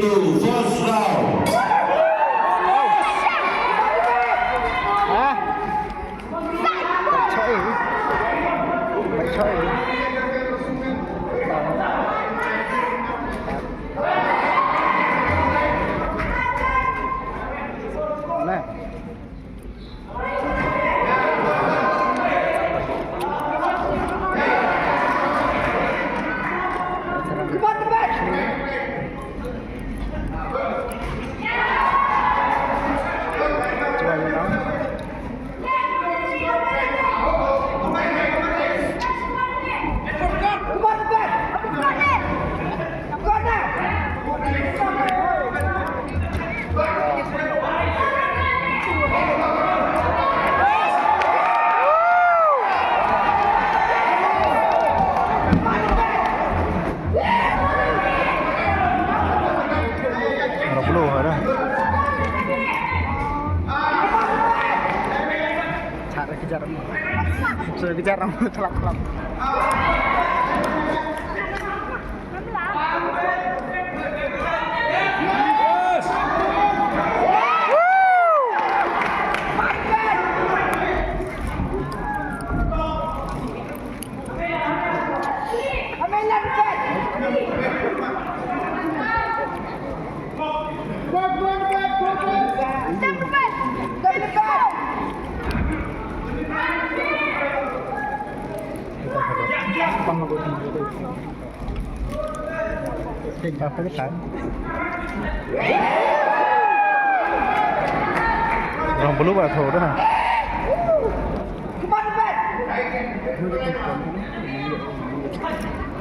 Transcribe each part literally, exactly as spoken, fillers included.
First round. Ora puluh ada. Cara kejar. Sudah kejar, kelak, kelak. Orang belum ada tahu dah.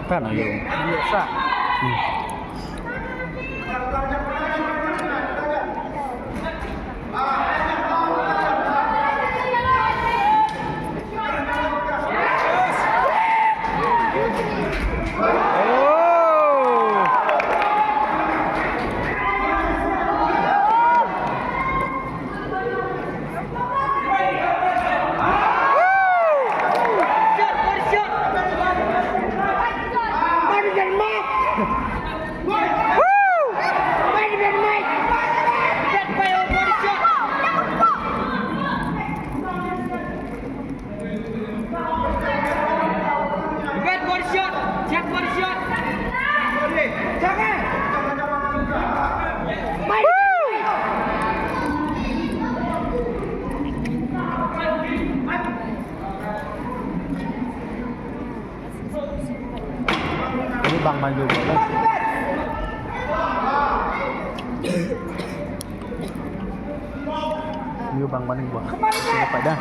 Kan ayo. Hmm. Ini bang maju boleh. Ini bang paling buah. Ini pada.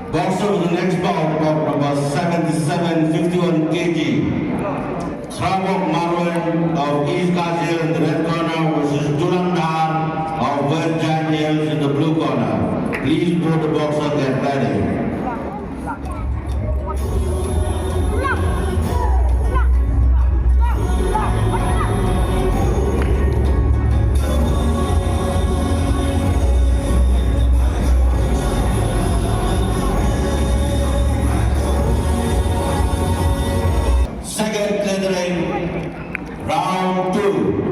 Boxer for the next bout, bout number seventy-seven, fifty-one K G. Srawok Marwet of East Khasi Hills in the red corner versus Dulang Dhar of West Jaintia Hills in the blue corner. Please, both the boxers, get ready. Second clearing, round two.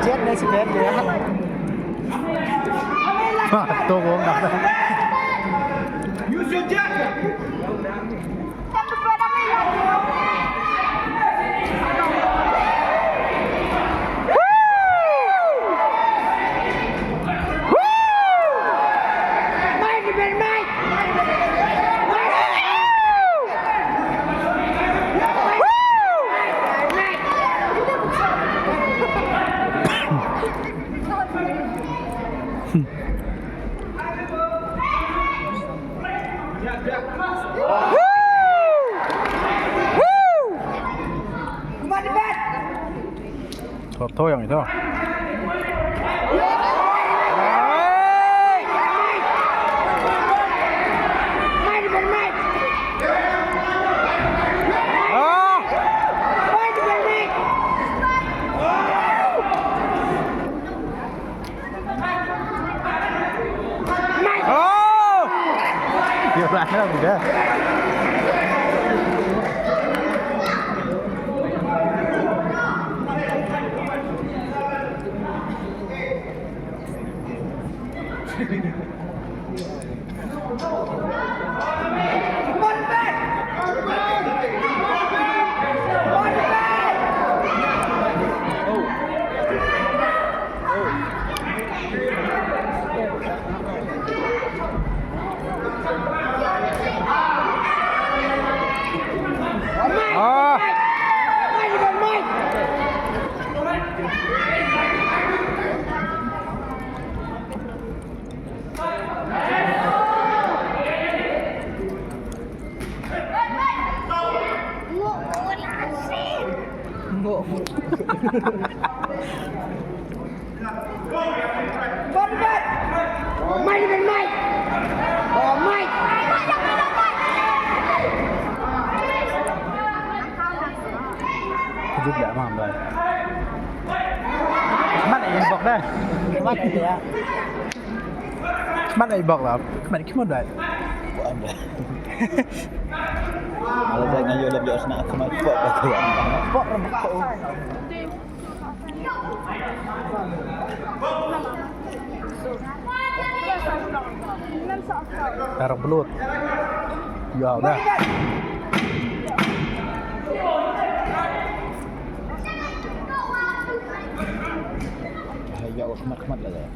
Jet ne si jet ya. Wah, to gong dah. Tho, tho ïa ngi tho. Ah! Oh! Ïa, lah, lah, udah. Ah. Kejut dah, Mam, dah. Mat ai bok dah. Mat ai bok lah. Mat ki mo dah. Ala dah ngayo lem yo sna kemai pok dah tu. Pok dah pok. Tarik belut. Ya udah. Ya, khmat-khmat lah, ya.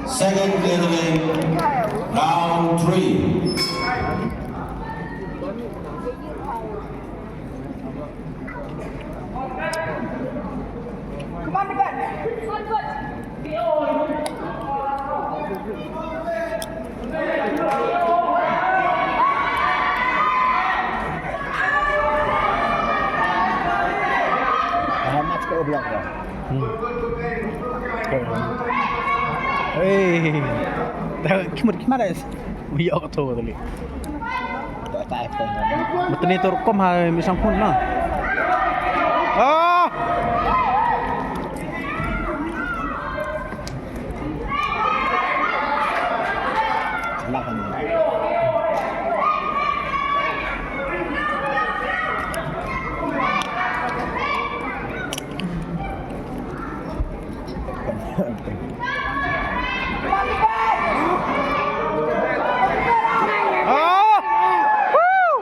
Second clearing, round three. Hamas ko blok ko. Hmm. Hei. Dah khmat, khmat dah. Wi ok to tadi. Betni tur kum ha mi sang pun na. Ah! Ah! Woo!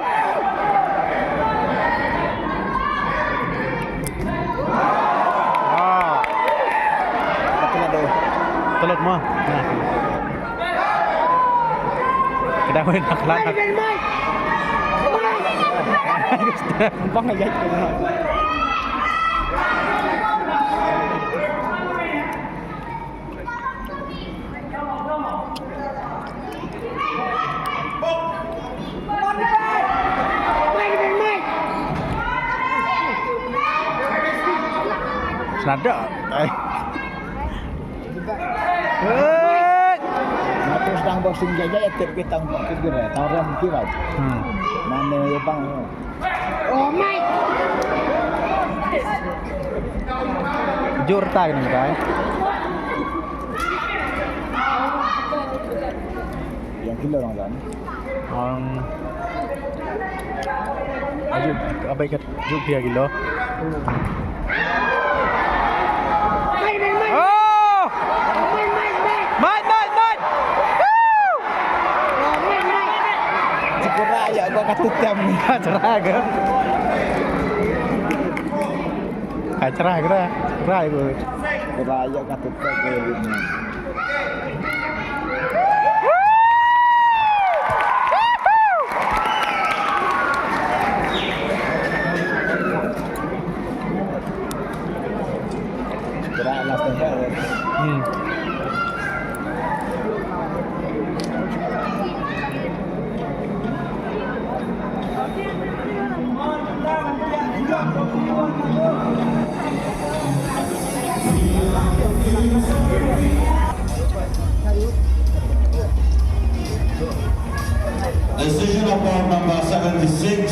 Ah. Telat mo. Nah. Ka dang wei na khlad. Bang ïa. Snada. Ai. Hei. Nga tu sdang boxing jaja, ya tip kita untuk kira, tang rem kira. Hmm. Mana ya bang? Oh my. Jur ta kini kai. Yang kilo orang kan? Um, ayo, apa ikat? Jump dia gila. Oh! Mai, mai, mai. Woo! Syukur aja gua kata tem. Cerah ke? Ah, cerah ke dah? Cerah ke? Syukur aja kata tem. Hmm. Decision of bout number seventy-six.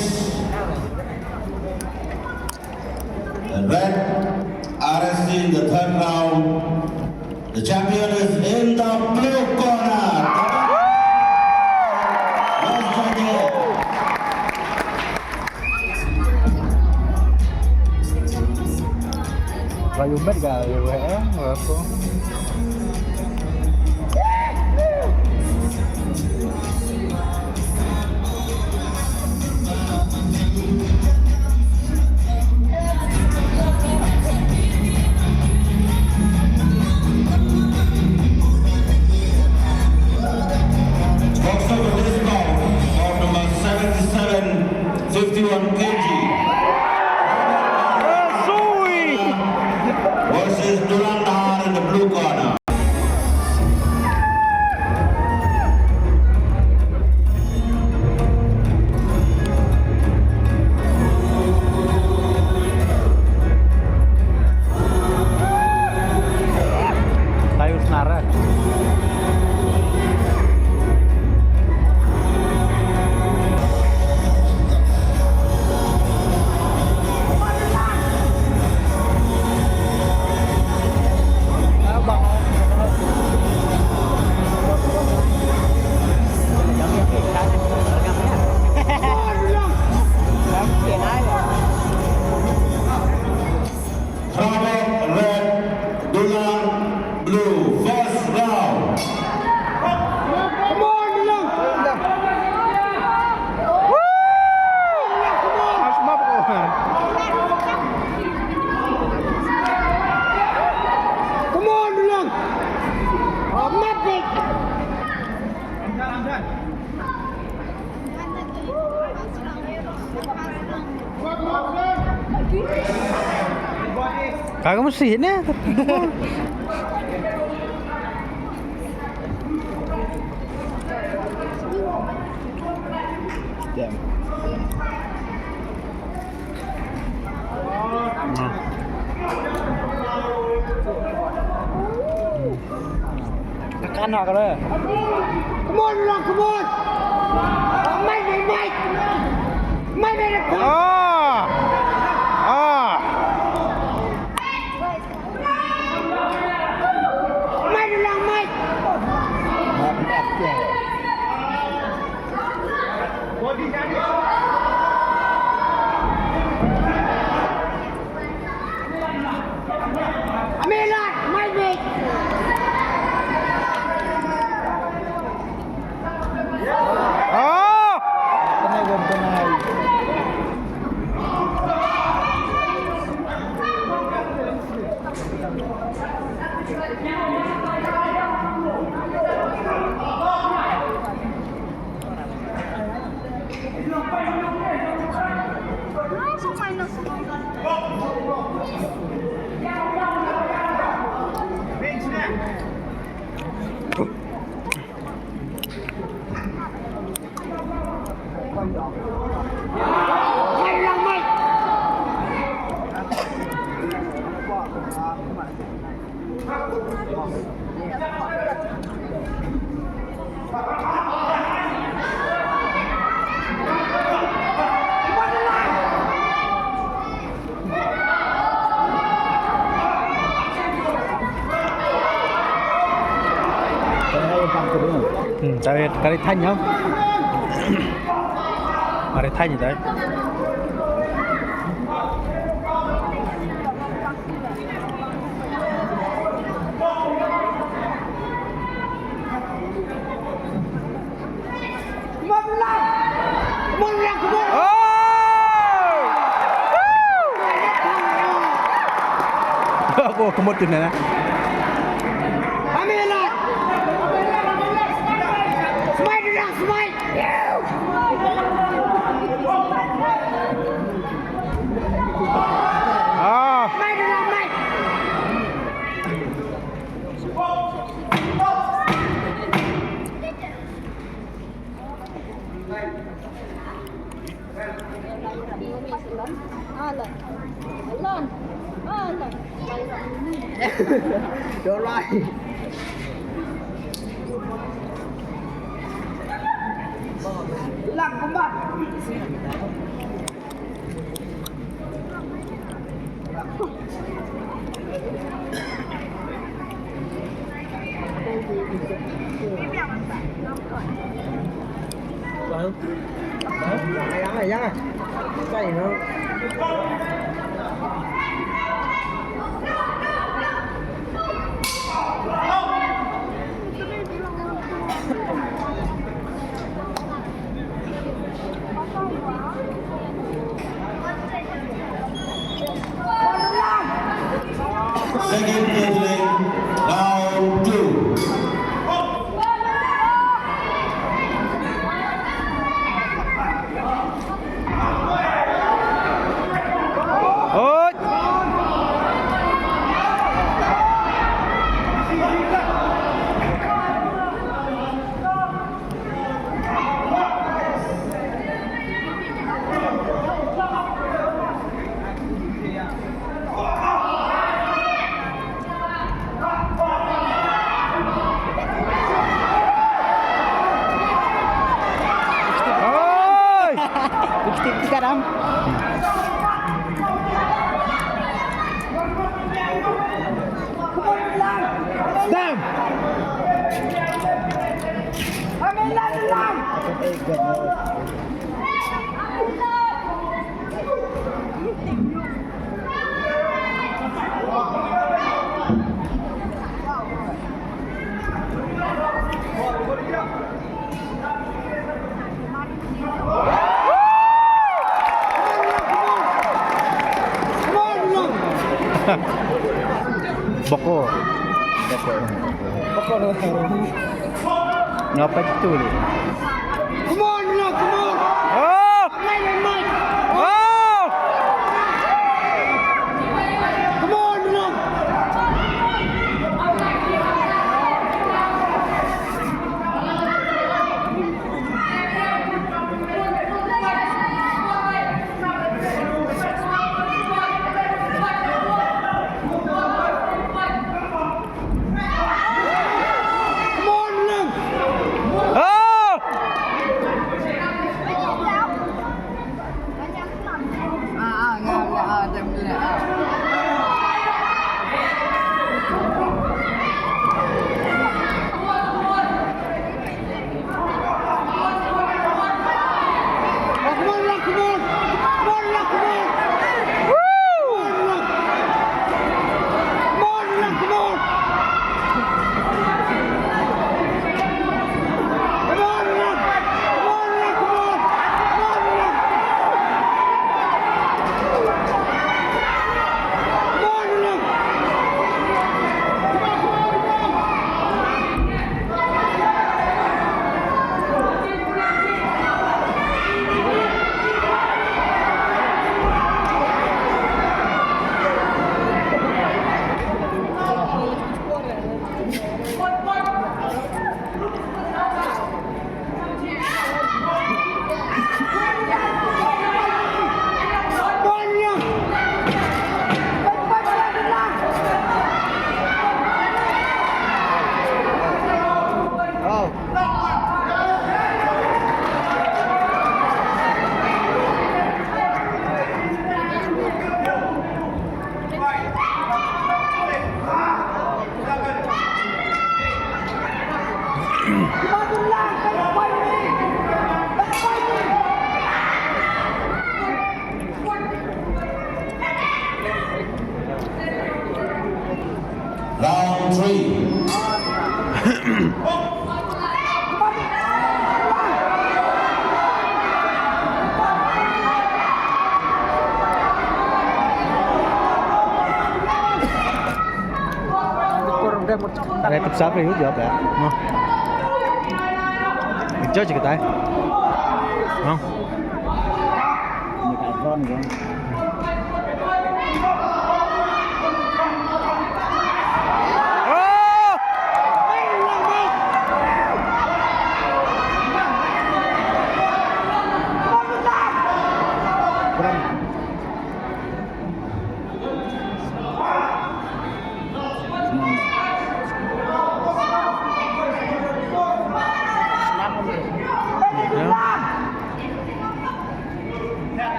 Red, R S C in the third round. The champion is in the blue corner. Let's check it. Ba ïoh met ka, ïoh, eh, ïoh, eh, ïoh, eh. Boxer for this bout, bout number seventy-seven, fifty-one K G. Versus Dulan Dhar in the blue corner. Tayo snara. Thrabok red, Dulang blue. First round. Come on, Dulang. Woo! Come on, Dulang. Come on, big. Kagak mesti ne. Damn. Tekan lah kalau. Come on, Dulang, come on. Mike, Mike, Mike. Mike, Mike, come on. Ah. Ah. Mike, Dulang, Mike. Hmm, tawi kari thanya. Kari thanya tawi. Ako, kumot yun na. Ah. Don't lie. Lang kumbat. Second opening, round two. Oi! Dikit-dikit sekarang. Stop! Boko. Boko. Boko. Ngapa gitu ni? Come on, Ronald, come on. Oh! Come on, Mike. Oh! Come on, Ronald. Round three. Ada tip siapa ya, jawab ya. Nah. Judge kita, eh. Nah.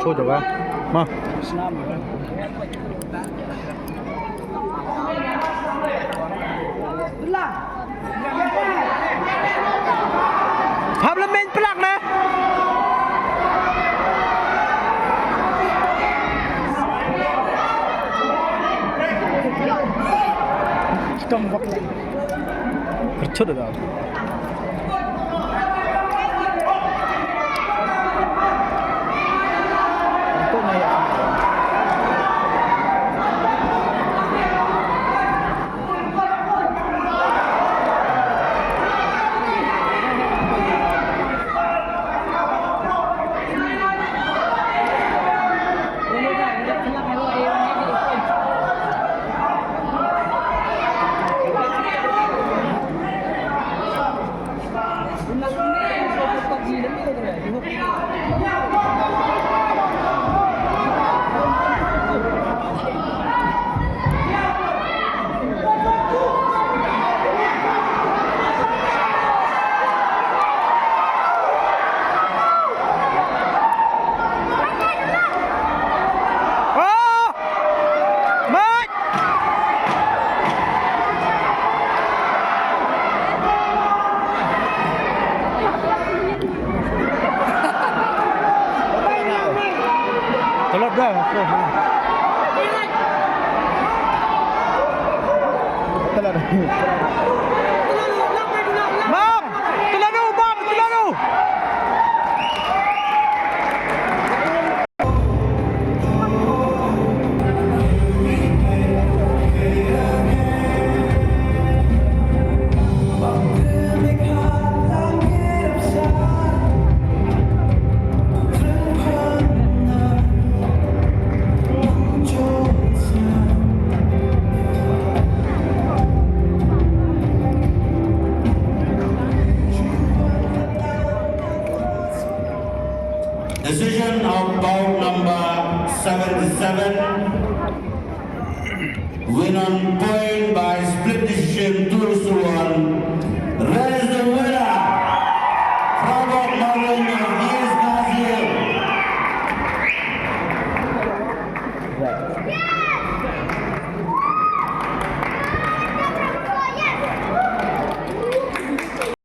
Cho jaka. Ma. Hap la men plak na. Tong bak. Percut dah. Telat dah. Telat. Bang, telat dulu, bang, telat dulu. Decision of bout number seventy-seven. Win on point by split decision, two